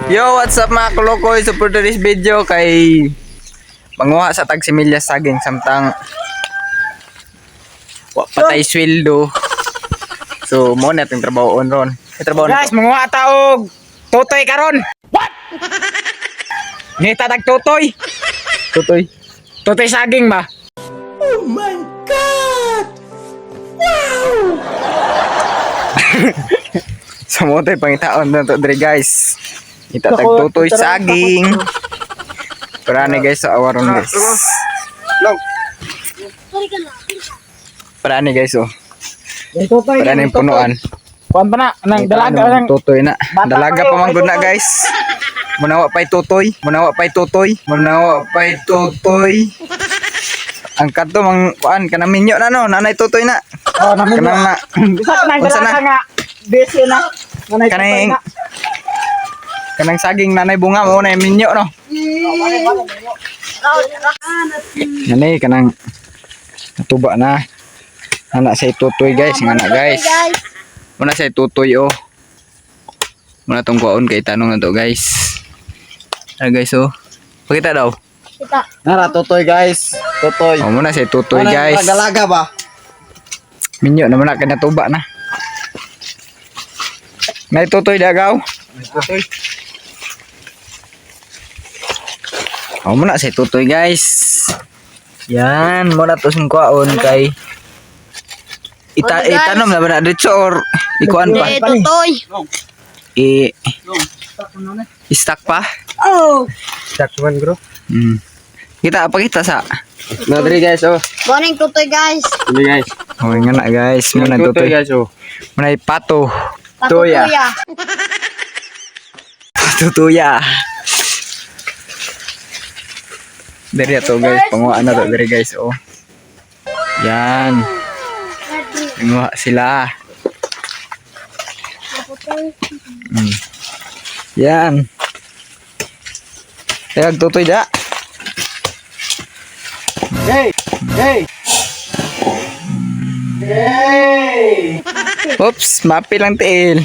Yo, what's up, mga kulukoy? So for today's video kay manguha sa tag similya saging samtang wa patay sweldo. So mo na atong trabaho on ron. May trabaho na Guys, manguha ta og tutoy karon. What? Ngita tag tutoy. Tutoy. Tutoy saging ba? So mo tayo pangitaon na to dre, guys. Ita tag tutoy saging. Para ni guys sa awaron, guys. Para ni guys, oh. Tutoy. Para ni punuan. Kuan pa na nang dalaga Ito, nang tutoy na. Bata Dalaga pa pa man kayo, gud na, tutoy. guys. Munawa pa'y tutoy. Munawa pa'y tutoy. Munawa pa'y tutoy. Ang kadto mang kuan kanang minyo na, no, nanay tutoy na. Oh, namin. Kanang na Bisa ka nang Unsa dalaga na? nga. Busy na. Nanay tutoy Kanang na. kanang saging nanay bunga mo na yung minyo, no. Nanay kanang natuba na. Ana sa tutoy, guys, nga na, guys. Muna sa tutoy, oh. Muna tong kuan kay tanong na to, guys. Ah, guys, oh. Pakita daw. Kita. Nara, tutoy, guys. Tutoy. Oh, muna sa tutoy, Ano, guys. Dalaga ba? Minyo naman na kay natuba na. May tutoy dagaw. Tutoy. Oh, muna sa tutoy, guys. Yan, muna to sing kuwaon kay ita Oh, guys. itanom na ba na diretso or ikuan pa? Eh, tutoy. I stack pa? Oh. Jack man, bro. Kita pakita sa. No, diri, guys, oh. Morning, tutoy, guys. Diri, guys. Oh, nga na, guys, muna tutoy. Guys, oh. Muna pato. Tuya. Patutuya. Tutuya. Diri to, guys, panguha na to diri, guys, oh. Yan. Panguha sila. Yan. Tayag tutoy da. Hey! Hey! Hey! Oops, mapi lang tiil.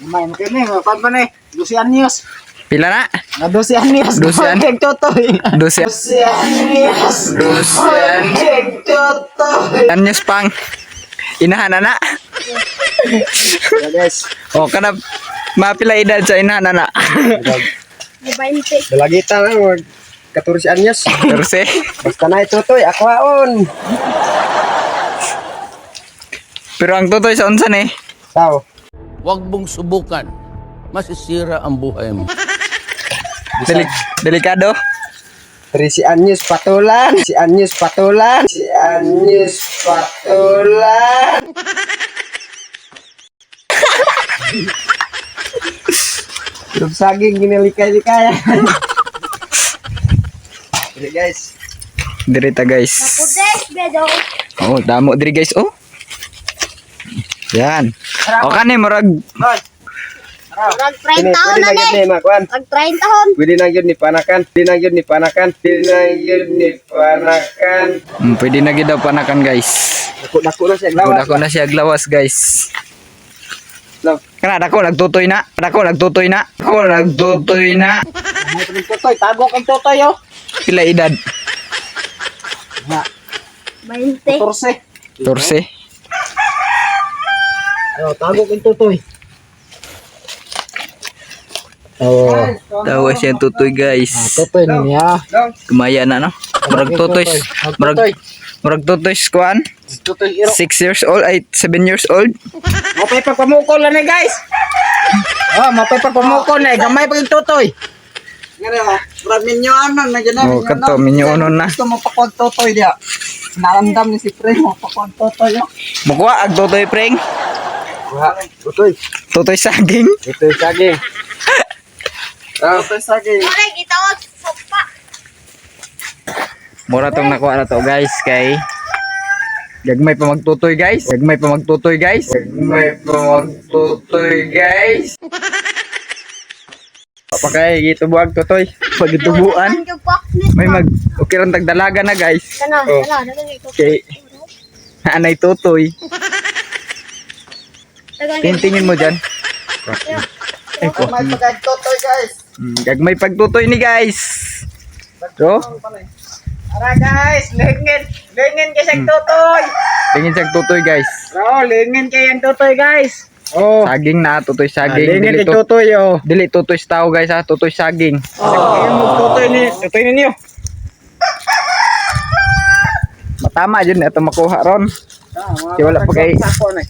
May kini, kuan pa ni. 12 anyos. Pila na? Nga 12 anyos. 12 Kay tutoy. 12. 12 anyos. 12. Kay tutoy. Anyos pang. Inahan na na. Yeah, guys. O kana mapila edad sa inahan na na. 20. Dalagita na, mag 14 anyos. 14. Basta na tutoy, akwaon. Pero ang tutoy sa unsa ni? Sao? Huwag mong subukan. Masisira ang buhay mo. Delikado. 13 anyos patulan. Si anyos patulan. Si anyos patulan. Yung saging ginalikay-likay. Diri, guys. Dirita, guys. Pudes, bedo. Oh, damo diri, guys, oh. Yan. O kani murag Murag Kini, 30 taon pwede na na gyud ni. ni makuan. Murag 30 taon. Pwede na gyud ni panakan. Pwede na gyud ni panakan. Pwede na gyud ni panakan. Pwede na gid daw panakan, guys. Dako dako na siya Dako glawas. dako na siya glawas, guys. No. Kana dako nagtutoy na. Dako nagtutoy na. Dako nagtutoy na. Tutoy, tago kang tutoy oh. Pila edad? 20. 14. 14. Oh, tago kang tutoy. Oh, Tawa siya tutoy, guys. tutoy niya. Kumaya na, no. Murag tutoy. Murag murag tutoy kuan. Tutoy iro. 6 years old ay 7 years old. Mapay pagpamukol na ni, guys. Oh, mapay pagpamukol na eh. Gamay pag tutoy. Ngano ba? Murag minyoanon na gyud. Oh, kadto minyonon na. Gusto mo pakuag totoy diya. Naramdam ni si Pre mo pakuag totoy. Oh. Mukuha ag tutoy, preng. Kuha. Totoy. Tutoy saging. Totoy saging. Ah, totoy saging. Murag gitawag sopa. Mura tong nakuha na to, guys, kay gagmay pa magtutoy, guys. Gagmay pa magtutoy, guys. Gagmay pa magtutoy, guys. Pakay gitubuag totoy. Pagitubuan. May mag okay ron tagdalaga na, guys. Kana, Oh. kana, dagan ko. Kay anay tutoy. Dagan Tingin mo dyan. Ay ko. May pagkagtotoy, guys. Gagmay pagtutoy ni, guys. So, Ara guys, lingin. Lingin kay siyang tutoy. Tingin siyang tutoy, guys. Oh, lingin kay ang tutoy, guys. Oh. Saging na, tutoy saging. Lingin Dili kay tutoy oh. Dili tutoy sa tao, guys, ha, tutoy saging. Oh. Tutoy ni, tutoy ninyo. Matama yun ato makuha ron. Di wala pa kay- Sako na.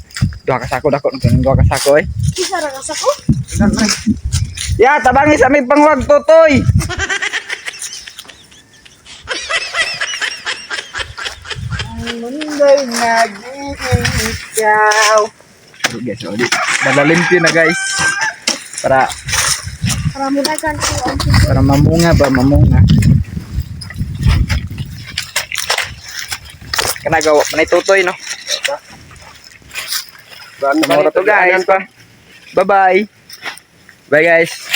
Duha ka sako dako nang duha ka sako eh. Isa ra ka sako. Ya, tabangi sa aming pangwag tutoy. Mundo'y nag-iikaw. Okay, guys, so, di. Dalalimpyo na, guys. Para Para mudagan ko ang para mamunga ba, mamunga. Kanagawa manay tutoy, no. Ban Samora to, guys. Bye-bye. Bye, guys.